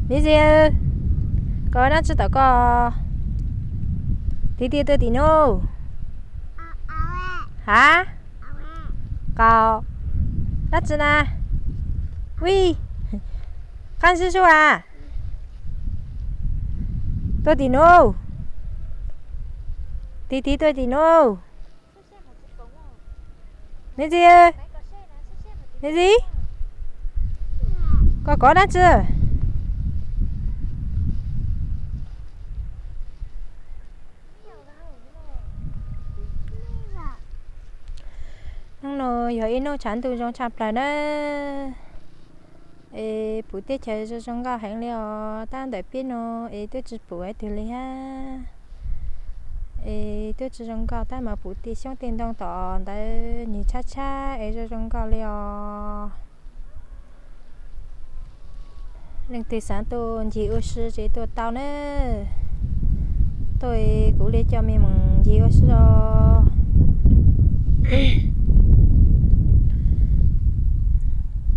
Miv Zis, koj dab tsi tom koj? Tiv tiv tuaj tim nuav. Ha? Qaub. Dab tsi na? Ui, qab ntsis zuj a. Tuaj tim nuav. Tiv tiv tuaj tim nuav. Miv Zis, Miv Zis, koj kov dab tsi? Hnub no yog ib hnub tshav ntuj zoo tshaj plaws na. Es pum teb chaws zoo zoo nkauj heev li os, tab ntawm peb no es twb tsis pum haiv twg li hab. Es twb tsis zoo nkauj tab mas pum tej xyoob tej ntoo tom ntawd nwg tshab tshab es zoo zoo nkauj li os. Leej twg xaav tuaj ncig ua si ces tuaj tau na. Tuaj kuv le coj mej moog ncig ua si os.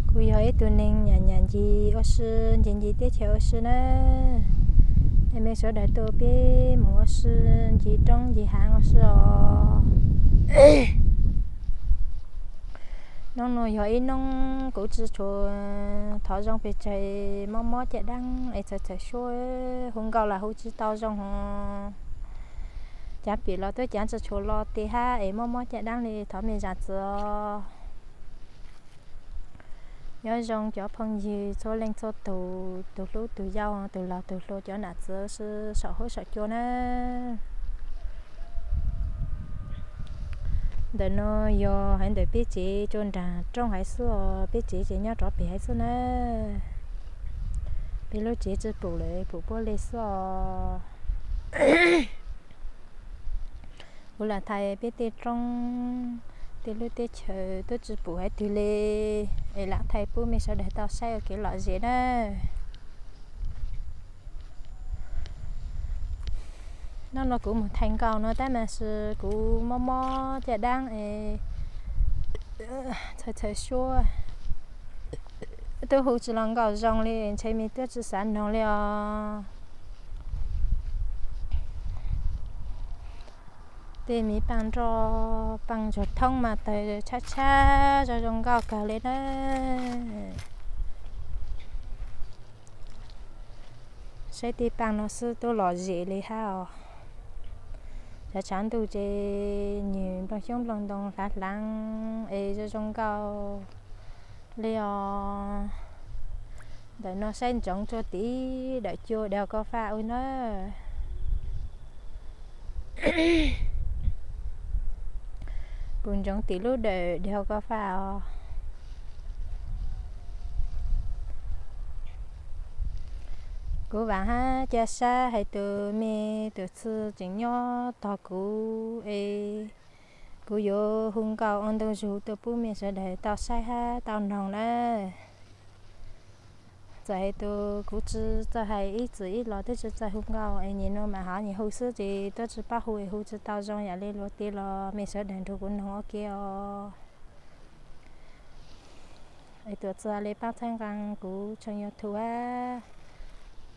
Kuv yog ib tug neeg nyam nyam ncig ua si, ncig ncig teb chaws ua si na. Es mej sawv daws tuaj peb moog ua si, ncig roob ncig haav ua si os. Nub nua yog ib nub kuv tsi tshua thov zoo pes tsawg, mob mob caj dlaab es txhawm txhawm suab, hu nkauj los hu tsi tau zoo os. Caav pim los twb caav tsi tshua lo tes hab es mob mob caj dlaab li, thov mej zam txim os. Nyob zoo cov phooj ywg txhua leej txhua tug, tug hlub tug yau, tug laug tug hluas, cov nam txiv saum huab saum cua na. Ntawm no yog haiv ntawm peb tsev, tsuas nraag roob haiv xwb os, peb tsev ces nyob rov pem haiv xwb na. Peb lub tsev tsi pum lawm, pum puab le xwb os. Kuv lam thaij peb tej roob, tej lub teb chaws twb tsi pum haiv twg li, es lam thaij pub mej sawv daws tau saib ua kev lom zem na. Nub nua kuv moog thaij nkauj no tab mas kuv mob mob caj dlaab es txhawm txhawm suab, twb hu tsi los nkauj zoo li, ntshe mej twb tsi xav noog li os. Tej miv paaj nroj paaj ntsuag thoob mas tawg tshab tshab zoo zoo nkauj kawg li na. Saib tej paaj no xwb twb lom zem li hab os. Tshav tshav ntuj ces nwg nplooj xyoob nplooj ntoo hlaav hlaav es zoo zoo nkauj li os. Ntawm no saib ntsoov tsuag tim dawm cua dag ko faj ua na. Pum ntsoov tim lub dawm dag ko faj os. Kuv vaam hab ca sab hais tus mej tus txwg tseem nyob tog kuv es kuv yuav hu nkauj ua ntu zug tuaj pub mej sawv daws tau saib hab tau noog na. Txawm hais tus kuv tsi txawj hais ib txwm ib los twb tsi txawj hu nkauj es nyem no mas hov nyem hu xwb ces twb tsi paub hu es hu tsi tau zoo yam li luag tej los mej sawv daws nrug kuv noog ua ke os. Es tuam txhua le paab txhawb nqaa kuv tshooj YouTube hab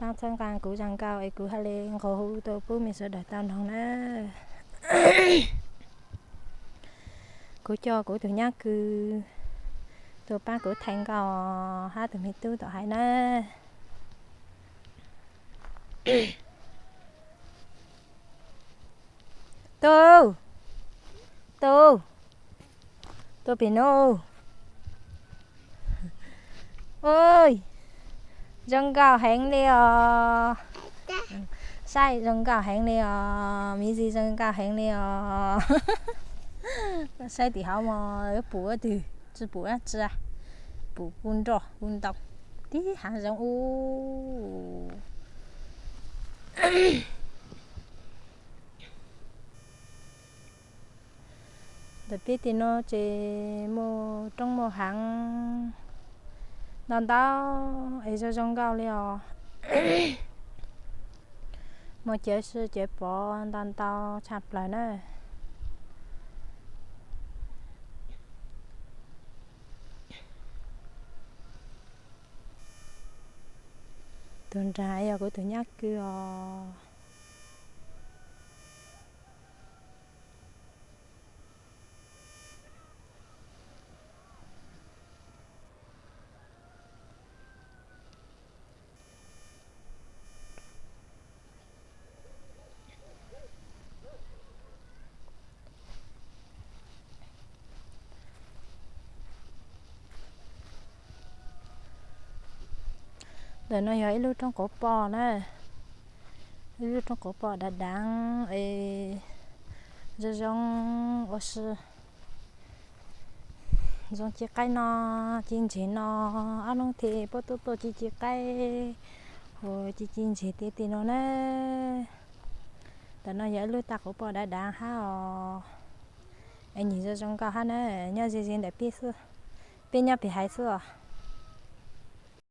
paab txhawb nqaa kuv zaj nkauj es kuv hab le nqua hu tuaj pub mej sawv daws tau noog na. Kuv coj kuv tug nyab kws tuaj paab kuv thaij nkauj hab tug me tub tom hais na. Tub, tub, tub pem nuav. Ua, zoo nkauj heev li os. Saib zoo nkauj heev li os, Miv Zis zoo nkauj heev li os. Saib tim hauv mog, yuav pum ua twg, tsi pum dlaab tsi, pum kuj nroj kuj ntoo tib haav zoov ub. Ntawm peb tim no ces muaj roob muaj haav ntau ntau es zoo zoo nkauj li os. Muaj cawv swb cawv pov ntau ntau tshaj plaws na. Tus nraag yog kuv tus nyab kws os. Ntawm no yog ib lub roob quav pom na, ib lub roob quav pom dav dav es zoo zoo ua si. Zoo ci qaib no, ci ntsev no, ob hnub thiaj puab tuaj tuaj ci ci qaib, ua ci ci ntsev tiag tiag no na. Ntawm no yog ib lub tag quav pom dav dav hab os. Es nyiam zoo zoo nkauj hab na, nyob ze ze ntawm peb xwb, peb nyob pem haiv xwb os.